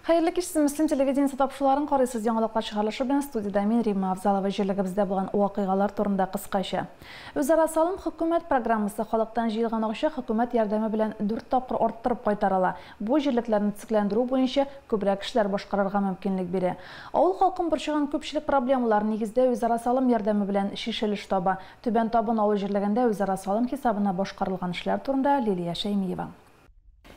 Хәерле кич, сез Мөслим телевидениесе тапшыруларын карыйсыз. Яңалыклар чыгарылышы белән студиядә мин, Римма Авзалова. Җирлегебездә булган вакыйгалар турында кыскача. Үзара салым хөкүмәт программасы: халыктан җыелган акча хөкүмәт ярдәме белән 4 тапкыр арттырып кайтарыла. Бу җирлекләрне төзекләндерү буенча күбрәк эшләр башкарырга мөмкинлек бирә. Авыл халкын борчыган күпчелек проблемалар нигездә үзара салым ярдәме белән чишелеш таба. Түбән Табын авыл җирлегендә үзара салым хисабына башкарылган эшләр турында Лилия Шәймиева.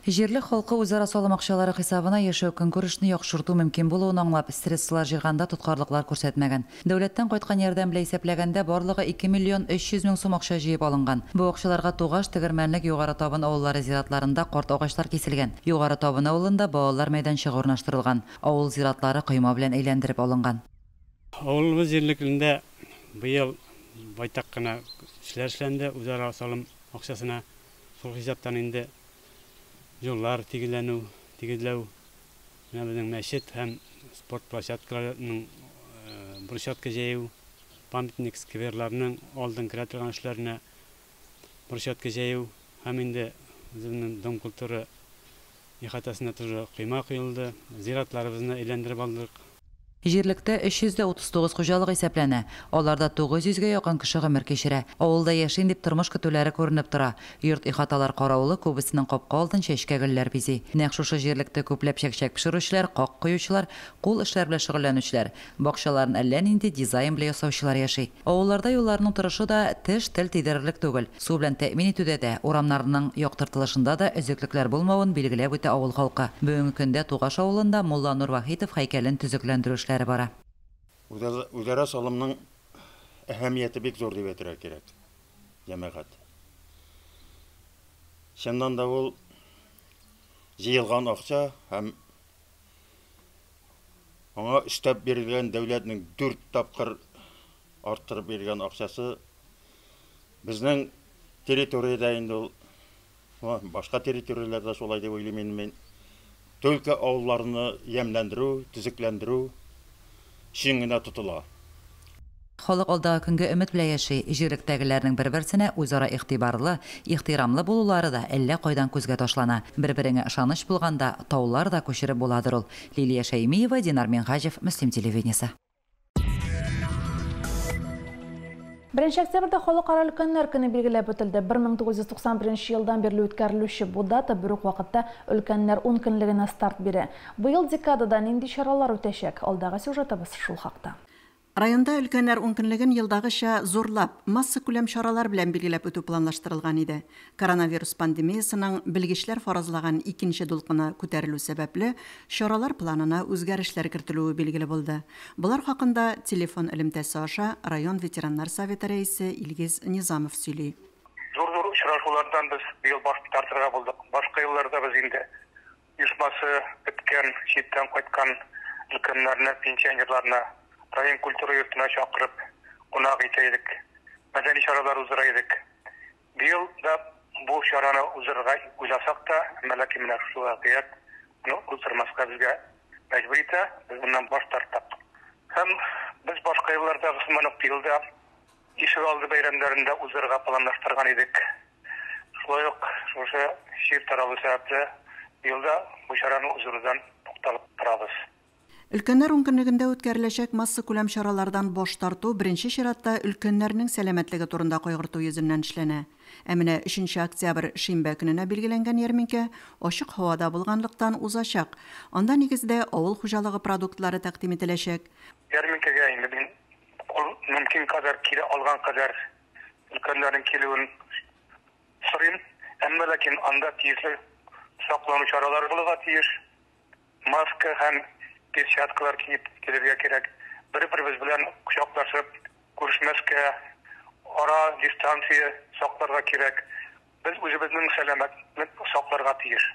Җирлек халкы үзара салым акчалары хисабына яшәү-көнкүрешне яхшырту мөмкин булуын аңлап, средстволар җыйганда тоткарлыклар күрсәтмәгән. Дәүләттән кайткан ярдәм белән исәпләгәндә, барлыгы 2 миллион 300 мең сум акча җыеп алынган. Бу акчаларга Тугаш, Тегермәнлек, Югары Табын авыллары зиратларында карт агачлар киселгән. Югары Табын авылында балалар мәйданчыгы урнаштырылган. Авыл зиратлары койма белән әйләндереп алынган. Авылыбыз җирлекләрендә быел байтак кына эшләр эшләнде үзара салым акчасына. Шул хисаптан инде юллар тигезләнү, тигезләү, менә безнең мәчет һәм спорт площадкаларының брусчатка җәю, памятник скверларның алдын керә торган эшләренә брусчатка җәю һәм инде безнең Дом культуры ихатасына тоже койма коелды, зиратларыбызны әйләндереп алдык. Җирлектә 339 хуҗалык исәпләнә. Аларда 900 гә якын кеше гомер кичерә. Авылда яшим дип тормыш көтүләре күренеп тора. Йорт-ихаталар караулы, күбесенең капка алдын чәчкә-гөлләр бизи. Нәкъ шушы җирлектә күпләп чәкчәк пешерүчеләр, как коючылар, кул эшләре белән шөгыльләнүчеләр, бакчаларын әллә нинди дизайн белән ясаучылар яши. Авылларда юлларның торышы да теш-тел тидерерлек түгел. Су белән тәэмин итүдә дә, урамнарның яктыртылышында да өзеклекләр булмавын билгеләп үтә авыл халкы. Бүгенге көндә Тугаш авылында Мулланур Вахитов һәйкәлен төзекләндерү эшләре бара. Үзара салымның әһәмияте бик зур дип әйтергә кирәк, җәмәгать. Чыннан да ул җыелган акча һәм аңа өстәп бирелгән дәүләтнең 4 тапкыр арттырып биргән акчасы безнең территориядә инде ул, башка территорияләрдә шулай дип уйлыйм инде мин. Только авылларны ямьләндерү, төзекләндерү өчен генә тотыла. Халык алдагы көнгә өмет белән яши. Җирлектәгеләрнең бер-берсенә үзара игътибарлы, ихтирамлы булулары да әллә кайдан күзгә ташлана. Бер-береңә ышаныч булганда, таулар да күчереп буладыр ул. Лилия Шәймиева, Динар Минһаҗев, Мөслим телевидениесе. 1 октябрьдә Халыкара өлкәннәр көне билгеләп үтелде. 1991 елдан бирле үткәрелүче бу дата бер үк вакытта өлкәннәр 10 көнлегенә старт бирә. Быел декадада нинди чаралар үтәчәк? Алдагы сюжетыбыз шул хакта. Районда өлкәннәр 10 көнлеген елдагыча зурлап, массакүләм чаралар белән билгеләп үтү планлаштырылган иде. Коронавирус пандемиясының белгечләр фаразлаган икенче дулкыны күтәрелү сәбәпле, чаралар планына үзгәрешләр кертелүе билгеле булды. Болар хакында телефон элемтәсе аша район ветераннар советы рәисе Илгиз Низамов сөйли. Зур-зур очрашулардан без быел баш тартырга булдык. Башка елларда без инде оешмасы беткән, читтән кайткан өлкәннәрне, пенсионерларны район культура йортына чакырып кунак итә идек, мәдәни чаралар уздыра идек. Быел да бу чараны уздырырга уйласак та, әмма ләкин менә шушы вазгыять уздырмаска безгә мәҗбүр итә, без моннан баш тарттык. Һәм без башка еллардагы сыман ук быел да ишегалды бәйрәмнәрен дә уздырырга планлаштырган идек. Шулай ук шушы чир таралу сәбәпле быел да бу чараны уздырудан тукталып торабыз. Өлкәннәр ункөнлегендә үткәреләчәк массакүләм чаралардан баш тарту беренче чиратта өлкәннәрнең сәламәтлеге турында кайгырту йөзеннән эшләнә. Ә менә 3 октябрь шимбә көненә билгеләнгән ярминкә ачык һавада булганлыктан узачак. Анда нигездә авыл хуҗалыгы продуктлары тәкъдим ителәчәк. Ярминкәгә инде мин мөмкин кадәр килә алган кадәр өлкәннәрнең килүен сорыйм. Әмма ләкин анда тиешле саклану чаралары булырга тиеш. Маска һәм перчаткалар киеп килергә кирәк. Бер-беребез белән кочаклашып күрешмәскә, ара дистанция сакларга кирәк. Без үзебезнең сәламәтлек сакларга тиеш.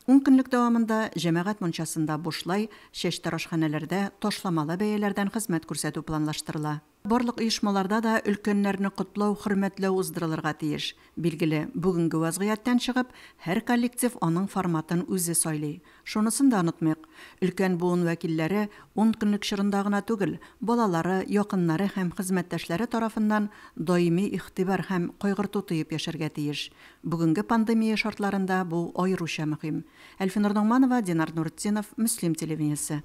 10 көнлек дәвамында җәмәгать мунчасында бушлай, чәчтарашханәләрдә ташламалы бәяләрдән хезмәт күрсәтү планлаштырыла. Барлык оешмаларда да өлкәннәрне котлау, хөрмәтләү уздырылырга тиеш. Билгеле, бүгенге вазгыятьтән чыгып, һәр коллектив аның форматын үзе сайлый. Шунысын да онытмыйк, өлкән буын вәкилләре ун көнлек чорында гына түгел, балалары, якыннары һәм хезмәттәшләре тарафыннан даими игътибар һәм кайгырту тоеп яшәргә тиеш. Бүгенге пандемия шартларында бу аеруча мөһим. Әлфинур Ногманова, Динар Нуртдинов, Мөслим телевидениесе.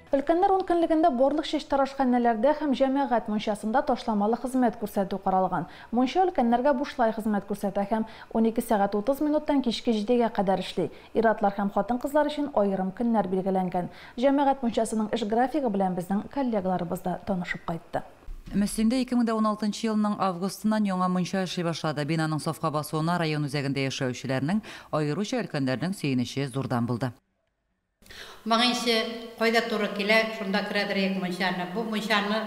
Өлкәннәр ункөнлегендә барлык чәчтарашханәләрдә һәм җәмәгать мунчасында ташламалы хезмәт күрсәтү каралган. Мунча өлкәннәргә бушлай хезмәт күрсәтә һәм 12 сәгать 30 минуттан кичке 7гә кадәр эшли. Ир-атлар һәм хатын-кызлар өчен аерым көннәр билгеләнгән. Җәмәгать мунчасының эш графигы белән безнең коллегаларыбыз да танышып кайтты. Мөслимдә 2016 елның августыннан яңа мунча эшли башлады. Бинаның сафка басуына район үзәгендә яшәүчеләрнең, аеруча өлкәннәрнең сөенече зурдан булды. Моңынчы кайда туры килә, шунда керәдер идек мунчаны. Бу мунчаны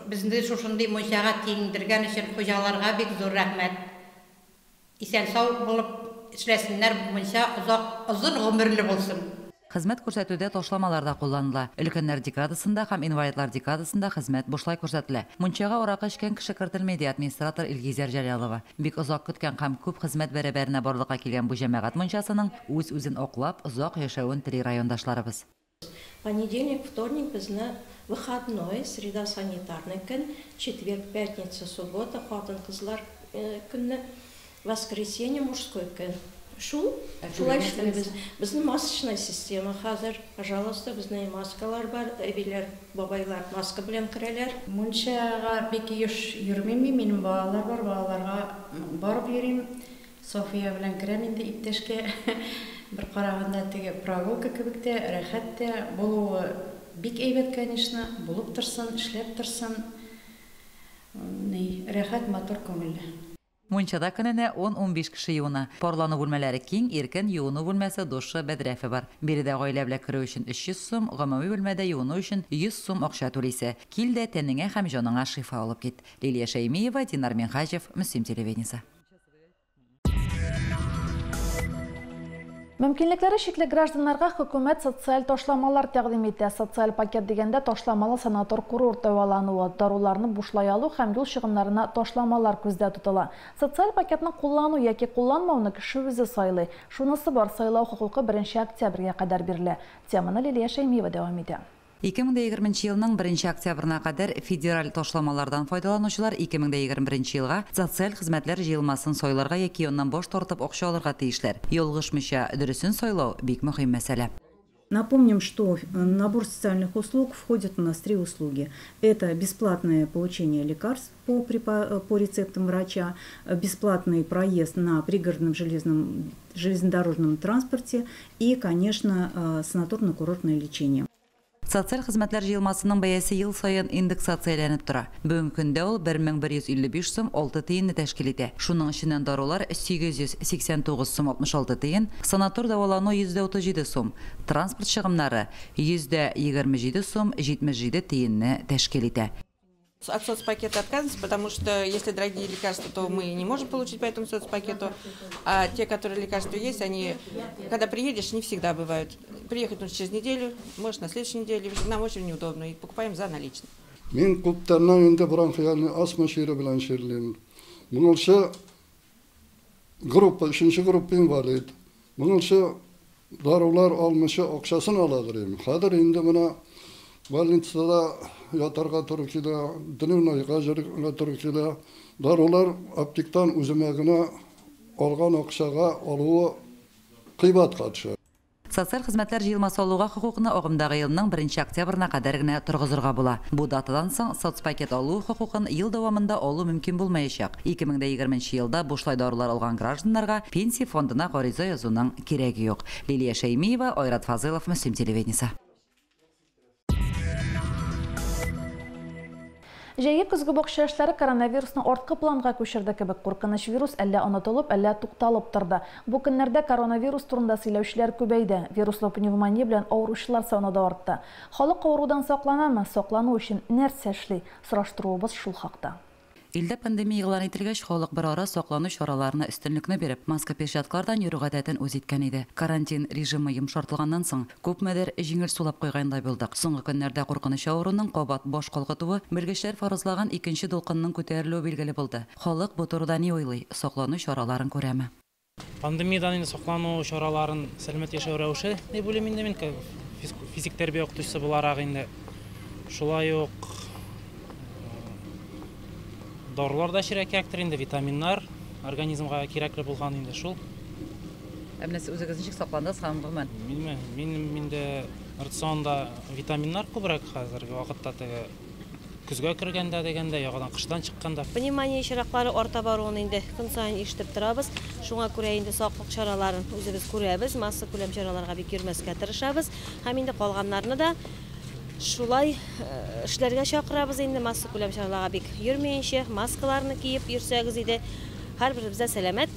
безне шушындый мунчага тиңдергән өчен хуҗаларга бик зур рәхмәт. Исән-сау булып эшләсеннәр, мунча озак, озын гомерле булсын. Хезмәт күрсәтүдә ташламалар да кулланыла. Өлкәннәр декадасында һәм инвалидлар декадасында хезмәт бушлай күрсәтелә. Мунчага аракы эчкән кеше кертелми, ди администратор Илгизәр Җәләлова. Бик озак көткән һәм күп хезмәт бәрабәренә барлыкка килгән бу җәмәгать мунчасының үз-үзен аклап, озак яшәвен тели райондашларыбыз. Понедельник, вторник безне выходной, среда санитарный көн, четверг, пятница, суббота хатын-кызлар көнне, воскресенье мужской көн. Шул, шулай эшлибез. Безнең масочная система хәзер, пожалуйста, безнең маскалар бар, әбиләр, бабайлар маска белән керәләр. Мунчага бик еш йөрмим мин, минем балалар бар, балаларга барып йөрим. София белән керәм инде иптәшкә. Бер караганда теге прогулка кебек тә, рәхәт тә булуы бик әйбәт, конечно, булып торсын, эшләп торсын. Ни, рәхәт, матур, күңелле. Мунчада көненә 10-15 кеше юына. Парлану бүлмәләре киң, иркен, юыну бүлмәсе, душы, бәдрәфе бар. Биредә гаилә белән керү өчен 300 сум, гомуми бүлмәдә юыну өчен 100 сум акча түлисе. Кил дә тәнеңә һәм җаныңа шифа алып кит. Лилия Шәймиева, Динар Минһаҗев, Мөслим телевидениесе. Мөмкинлекләре чикле гражданнарга хөкүмәт социаль ташламалар тәкъдим итә. Социаль пакет дигәндә ташламалы санатор-курорт дәвалануы, даруларны бушлай алу һәм юл чыгымнарына ташламалар күздә тотыла. Социаль пакетны куллану яки кулланмауны кеше үзе сайлый. Шунысы бар, сайлау хокукы 1 октябрьгә кадәр бирелә. Теманы Лилия Шәймиева дәвам итә. 2020 елның 1 октябрына кадәр федераль ташламалардан файдаланучылар 2021 елга социаль хезмәтләр җыелмасын сайларга яки аннан баш тартып акча алырга тиешләр. Ялгышмыйча дөресен сайлау бик мөһим мәсьәлә. Напомним, что в набор социальных услуг входят у нас 3 услуги. Это бесплатное получение лекарств по рецептам врача, бесплатный проезд на пригородном железнодорожном транспорте и, конечно, санаторно-курортное лечение. Социаль хезмәтләр җыелмасының бәясе ел саен индексацияләнеп тора. Бүгенге көндә ул 1155 сум 6 тиенне тәшкил итә. Шуның эченнән дарулар 889 сум 66 тиен, санатор дәвалану 137 сум, транспорт чыгымнары 127 сум 77 тиенне тәшкил итә. От соцпакета отказываемся, потому что если дорогие лекарства, то мы не можем получить по этому соцпакету, а те, которые лекарства есть, они, когда приедешь, не всегда бывают. Приехать нужно через неделю, может, на следующей неделе, нам очень неудобно, и покупаем за наличные. Мин күптәннән инде бронхиальный астма чире белән чирлим. Моңынчы группа, 3-нче группа инвалид. Моңынчы дарулар алмыйча акчасын ала идем. Хәзер инде менә больницада ятарга туры килә, дневнойга йөрергә туры килә. Дарулар аптектан үземә генә алган акчага алуы кыйбатка төшә. Социаль хезмәтләр җыелмасы алуга хокукны агымдагы елның 1 октябрына кадәр генә торгызырга була. Бу датадан соң соцпакет алу хокукын ел дәвамында алу мөмкин булмаячак. 2020 елда бушлай дарулар алган гражданнарга пенсия фондына гариза язуның кирәге юк. Лилия Шәймиева, Айрат Фазылов, Мөслим телевидениесе. Җәйге көзге бакча эшләре коронавирусны арткы планга күчерде кебек. Куркыныч вирус әллә онытылып, әллә тукталып торды. Бу көннәрдә коронавирус турында сөйләүчеләр күбәйде. Вируслы пневмония белән авыручылар саны да артты. Халык авырудан сакланамы? Саклану өчен нәрсә эшли? Сораштыруыбыз шул хакта. Илдә пандемия игълан ителгәч, халык берара саклану чараларына өстенлекне биреп, маска-перчаткалардан йөрү гадәтен үз иткән иде. Карантин режимы йомшартылганнан соң, күпмедер җиңел сулап куйгандай булдык. Соңгы көннәрдә куркыныч авыруның кабат баш калкытуы, белгечләр фаразлаган икенче дулкынның күтәрелүе билгеле булды. Халык бу турыда ни уйлый? Саклану чараларын күрәме? Пандемиядан инде саклану чараларын сәламәт яшәү рәвеше дип уйлыйм инде мин, физик тәрбия укытучысы буларак инде. Шулай ук дарулар да эчәргә кирәктер инде, витаминнар организмга кирәкле булган инде шул. Ә менә сез үзегез ничек сакландыгыз һәм гомумән? Минме? Минем инде рационда витаминнар күбрәк хәзерге вакытта, теге көзгә кергәндә дигәндә, яңадан кыштан чыкканда. Пневмония очраклары арта баруын инде көн саен ишетеп торабыз. Шуңа күрә инде саклык чараларын үзебез күрәбез, массакүләм чараларга бик йөрмәскә тырышабыз. Һәм инде калганнарны да шулай эшләргә чакырабыз инде, массакүләм чараларга бик йөрмәенчә, маскаларны киеп йөрсәгез иде, һәрберебез дә сәламәт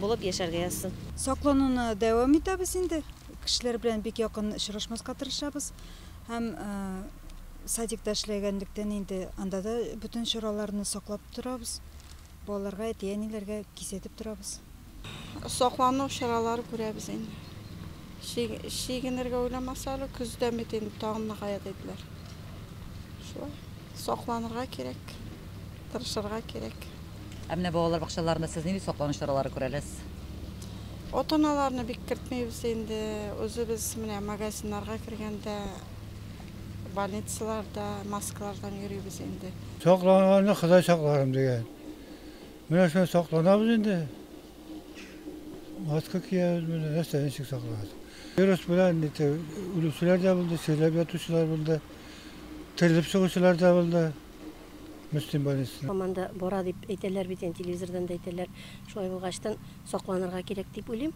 булып яшәргә язсын. Саклануны дәвам итәбез инде. Кешеләр белән бик якын очрашмаска тырышабыз. Һәм садикта эшләгәнлектән инде анда да бөтен чараларны саклап торабыз. Балаларга, әти-әниләргә кисәтеп торабыз. Саклану чаралары күрәбез инде. Чигенергә уйламаса әле, көздә бит инде тагын ныгая диделәр. Шулай сакланырга кирәк, тырышырга кирәк. Ә менә балалар бакчаларында сез нинди саклану чаралары күрәләсез? Ата-аналарны бик кертмибез инде. Үзебез менә магазиннарга кергәндә, больницаларда маскалардан йөрибез инде. Сакланганны Ходай сакларым дигән. Менә шуны сакланабыз инде. Маска киябез, менә нәрсә ничек сакланабыз. Вирус белән үлүчеләр дә булды, чирләп ятучылар булды, терелеп чыгучылар да булды. Мөслим больницасында. Команда бара дип әйтәләр бит, инде телевизордан да әйтәләр. Шулай булгачтан сакланырга кирәк дип уйлыйм.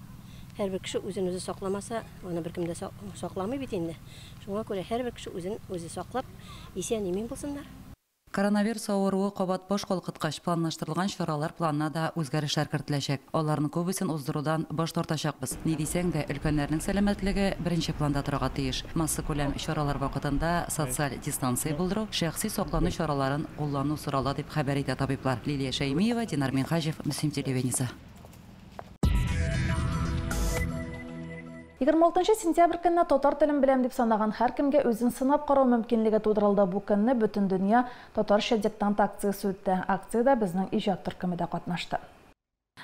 Һәрбер кеше үзен үзе сакламаса, аны беркем дә сакламый бит инде. Шуңа күрә һәрбер кеше үзен үзе саклап, исән-имин булсыннар. Коронавирус авыруы кабат баш калкыткач, планлаштырылган чаралар планына да үзгәрешләр кертеләчәк. Аларның күбесен уздырудан баш тартачакбыз. Ни дисәң дә, өлкәннәрнең сәламәтлеге беренче планда торырга тиеш. Массакүләм чаралар вакытында социаль дистанция булдыру, шәхси саклану чараларын куллану сорала дип хәбәр итә табиблар. Лилия Шәймиева, Динар Минһаҗев, Мөслим телевидениесе. 26 сентябрь көнне татар телен беләм дип санаган һәркемгә үзен сынап карау мөмкинлеге тудырылды. Бу көнне бөтен дөнья татарча диктант акциясе үтте. Акциядә безнең иҗат төркеме дә катнашты.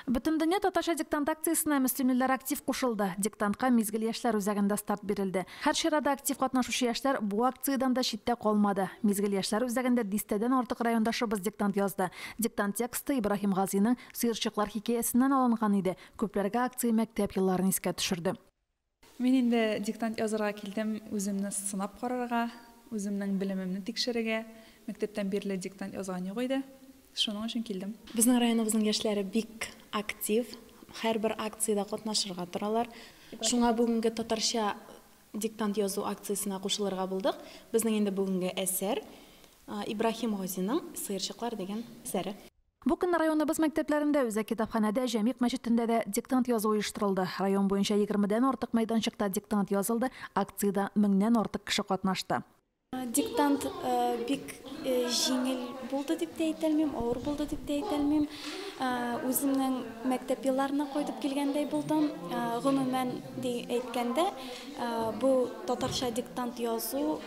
Бөтендөнья татарча диктант акциясенә мөслимлеләр актив кушылды. Диктантка Мизгел яшьләр үзәгендә старт бирелде. Һәр чарада актив катнашучы яшьләр бу акциядән дә читтә калмады. Мизгел яшьләр үзәгендә дистәдән артык райондашыбыз диктант язды. Диктант тексты Ибраһим Газиның Сыерчыклар хикәясеннән алынган иде. Күпләргә акция мәктәп елларын искә төшерде. Мин инде диктант язырга килдем, үземне сынап карарга, үземнең белемемне тикшерергә. Мәктәптән бирле диктант язган юк иде. Шуның өчен килдем. Безнең районыбызның яшьләре бик актив, һәрбер акциядә катнашырга торалар. Шуңа бүгенге татарча диктант язу акциясенә кушылырга булдык. Безнең инде бүгенге әсәр Ибраһим Газиның Сыерчыклар дигән әсәре. Бу көнне районыбыз мәктәпләрендә, үзәк китапханәдә, Җәмигъ мәчетендә дә диктант язу оештырылды. Район буенча 20-дән артык мәйданчыкта диктант язылды, акциядә 1000-нән артык кеше катнашты. Диктант бик җиңел булды дип тә әйтә алмыйм, авыр булды дип тә әйтә алмыйм. Үземнең мәктәп елларына кайтып килгәндәй булдым. Гомумән ди әйткәндә, бу татарча диктант язу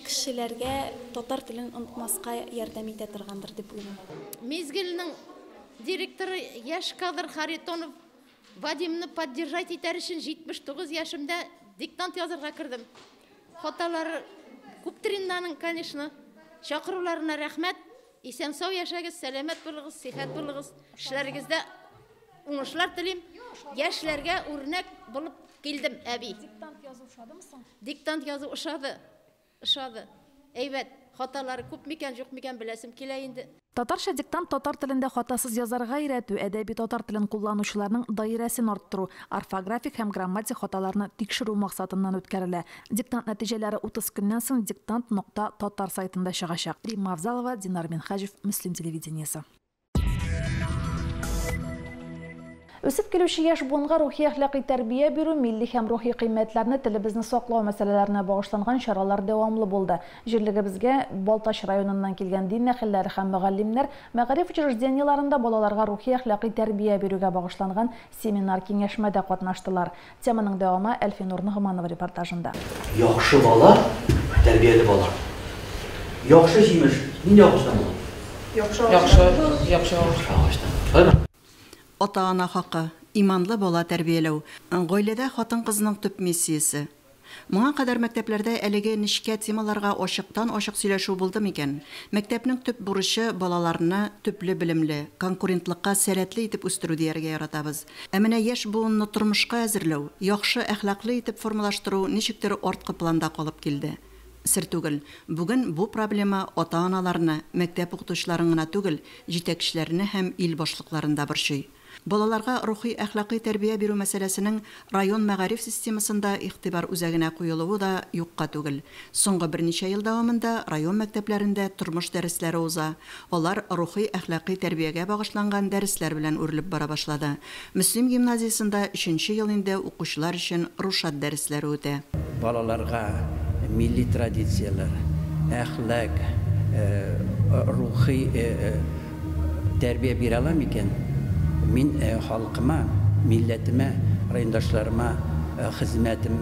кешеләргә татар телен онытмаска ярдәм итә торгандыр дип уйлыйм. Мизгелнең директоры яшь кадр Харитонов Вадимны поддержать итәр өчен 79 яшемдә диктант язырга кердем. Хаталары күптер инде аның, конечно. Чакыруларына рәхмәт. Исән-сау яшәгез, сәламәт булыгыз, сихәт булыгыз. Эшләрегездә уңышлар телим. Яшьләргә үрнәк булып килдем, әби. Диктант язу ошадымы соң? Диктант язу ошады. Ошады. Әйбәт. Хаталары күп микән, юк микән беләсем килә инде. Татарча диктант татар телендә хатасыз язарга өйрәтү, әдәби татар телен кулланучыларның даирәсен арттыру, орфографик һәм грамматик хаталарны тикшерү максатыннан үткәрелә. Диктант нәтиҗәләре 30 көннән соң диктант.татар сайтында чыгачак. Римма Авзалова, Динар Минһаҗев, Мөслим телевидениесе. Үсеп килүче яшь буынга рухи-әхлакый тәрбия бирү, милли һәм рухи кыйммәтләрне, телебезне саклау мәсьәләләренә багышланган чаралар дәвамлы булды. Җирлегебезгә Балтач районыннан килгән дин әһелләре һәм мөгаллимнәр мәгариф учреждениеләрендә балаларга рухи-әхлакый тәрбия бирүгә багышланган семинар-киңәшмәдә катнаштылар. Теманың дәвамы Әлфинур Ногманова репортажында. Яхшы бала, тәрбияле бала. Яхшы җимеш нинди агачтан була? Яхшы агачтан. Яхшы агачтан. Шулаймы? Ата-ана хакы, иманлы бала тәрбияләү, гаиләдә хатын-кызның төп миссиясе. Моңа кадәр мәктәпләрдә әлеге нечкә темаларга ачыктан-ачык сөйләшү булды микән? Мәктәпнең төп бурычы, балаларны төпле белемле, конкурентлыкка сәләтле итеп үстерү дияргә яратабыз. Ә менә яшь буынны тормышка әзерләү, яхшы әхлаклы итеп формалаштыру ничектер арткы планда калып килде. Сер түгел, бүген бу проблема ата-аналарны, мәктәп укытучыларын гына түгел, җитәкчеләрне һәм ил башлыкларын да борчый. Балаларга рухи-әхлакый тәрбия бирү мәсьәләсенең район мәгариф системасында игътибар үзәгенә куелуы да юкка түгел. Соңгы берничә ел дәвамында район мәктәпләрендә тормыш дәресләре уза, алар рухи-әхлакый тәрбиягә багышланган дәресләр белән үрелеп бара башлады. Мөслим гимназиясендә өченче ел инде укучылар өчен Рушат дәресләре үтә. Балаларга милли традицияләр, әхлак, рухи тәрбия бирә алам икән, мин халкыма, милләтемә, райондашларыма хезмәтем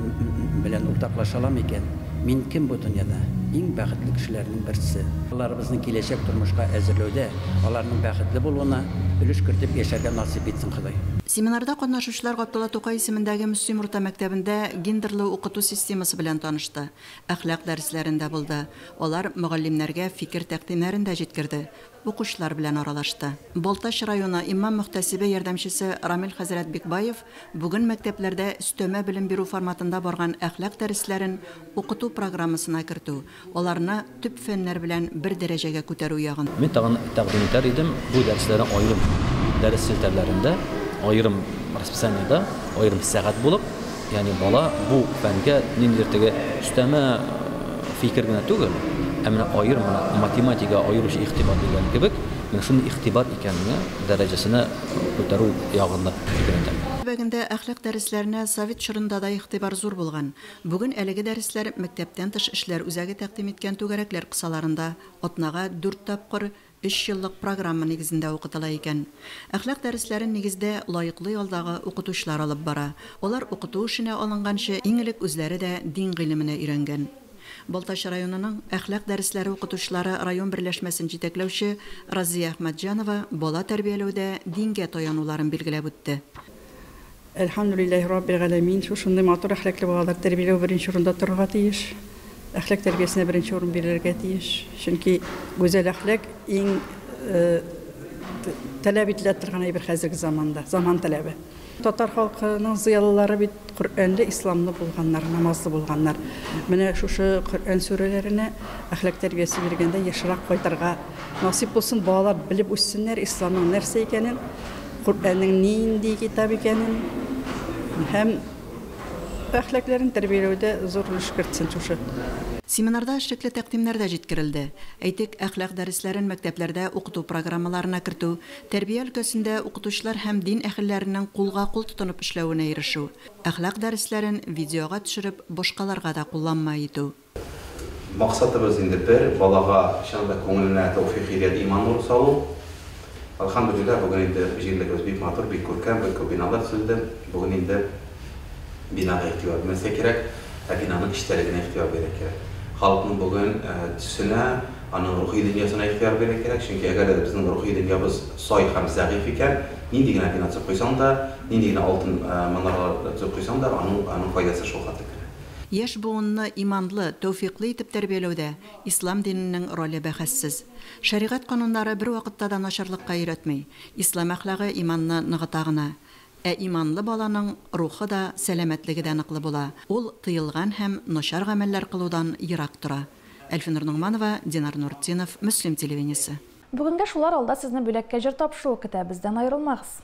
белән уртаклаша алам икән, мин кем бу дөньяда? Иң бәхетле кешеләрнең берсе. Балаларыбызны киләчәк тормышка әзерләүдә, аларның бәхетле булуына өлеш кертеп яшәргә насыйп итсен Ходай. Семинарда катнашучылар Габдулла Тукай исемендәге Мөслим урта мәктәбендә гендерлы укыту системасы белән танышты, әхлак дәресләрендә булды. Алар мөгаллимнәргә фикер-тәкъдимнәрен дә җиткерде, укучылар белән аралашты. Балтач районы имам-мөхтәсибе ярдәмчесе Рамил хәзрәт Бикбаев бүген мәктәпләрдә өстәмә белем бирү форматында барган әхлак дәресләрен укыту программасына кертү, аларны төп фәннәр белән бер дәрәҗәгә күтәрү ягын. Мин тагын тәкъдим итәр идем, бу дәресләрне аерым дәрес челтәрләрендә, аерым расписаниедә, аерым сәгать булып, ягъни бала бу фәнгә ниндидер теге өстәмә фикер генә түгел, ә менә аерым менә математикага аеруча игътибар биргән кебек, менә шундый игътибар икәнне дәрәҗәсенә күтәрү ягында фикер әйтәм. Төбәгендә әхлак дәресләренә совет чорында да игътибар зур булган. Бүген әлеге дәресләр мәктәптән тыш эшләр үзәге тәкъдим иткән түгәрәкләр кысаларында атнага дүрт тапкыр өч еллык программа нигезендә укытыла икән. Әхлак дәресләрен нигездә лаеклы ялдагы укытучылар алып бара. Алар укыту эшенә алынганчы иң элек үзләре дә дин гыйлеменә өйрәнгән. Балтач районының әхлак дәресләре укытучылары район берләшмәсен җитәкләүче Разия Әхмәтҗанова бала тәрбияләүдә дингә таянуларын билгеләп үтте. Әлхәмдүлилләһи раббил галәмин, шушындый матур әхлаклы балалар тәрбияләү беренче урында торырга тиеш. Әхлак тәрбиясенә беренче урын бирелергә тиеш. Чөнки гүзәл әхлак иң таләп ителә торган әйбер хәзерге заманда, заман таләбе. Татар халкының зыялылары бит Коръәнле, исламлы булганнар, намазлы булганнар. Менә шушы Коръән сүрәләренә әхлак тәрбиясе биргәндә ешрак кайтырга насыйп булсын, балалар белеп үссеннәр исламның нәрсә икәнен, Коръәннең нинди китап икәнен һәм әхлакларын тәрбияләүдә зур өлеш кертсен шушы. Семинарда эшлекле тәкъдимнәр дә җиткерелде. Әйтик, әхлак дәресләрен мәктәпләрдә укыту программаларына кертү, тәрбия өлкәсендә укытучылар һәм дин әһелләренең кулга-кул тотынып эшләвенә ирешү, әхлак дәресләрен видеога төшереп, башкаларга да кулланма итү. Максатыбыз инде бер, балага чыннан да күңеленә тәүфыйк, һидәят, иман нуры салу. Әлхәмдүлилләһ, бүген инде җирлегебез бик матур, бик күркәм, бик күп биналар төзелде. Бүген инде бинага игътибар бирмәскә кирәк, ә бинаның эчтәлегенә игътибар бирергә кирәк. Халыкның бүген төсенә, аның рухи дөньясына игътибар бирергә кирәк, чөнки әгәр дә безнең рухи дөньябыз сай һәм зәгыйфь икән, нинди генә бина төзеп куйсаң да, нинди генә алтын манаралар төзеп куйсаң да, аның аның файдасы шулхәтле генә. Яшь буынны иманлы, тәүфыйклы итеп тәрбияләүдә ислам диненең роле бәхәссез. Шәригать кануннары бервакытта да начарлыкка өйрәтми. Ислам әхлагы иманны ныгыта гына. Ә иманлы баланың рухы да, сәламәтлеге дә ныклы була, ул тыелган һәм начар гамәлләр кылудан ерак тора. Әлфинур Ногманова, Динар Нуртдинов, Мөслим телевидениесе. Бүгенгә шулар, алда сезне Бүләккә җыр тапшыруы көтә, бездән аерылмагыз.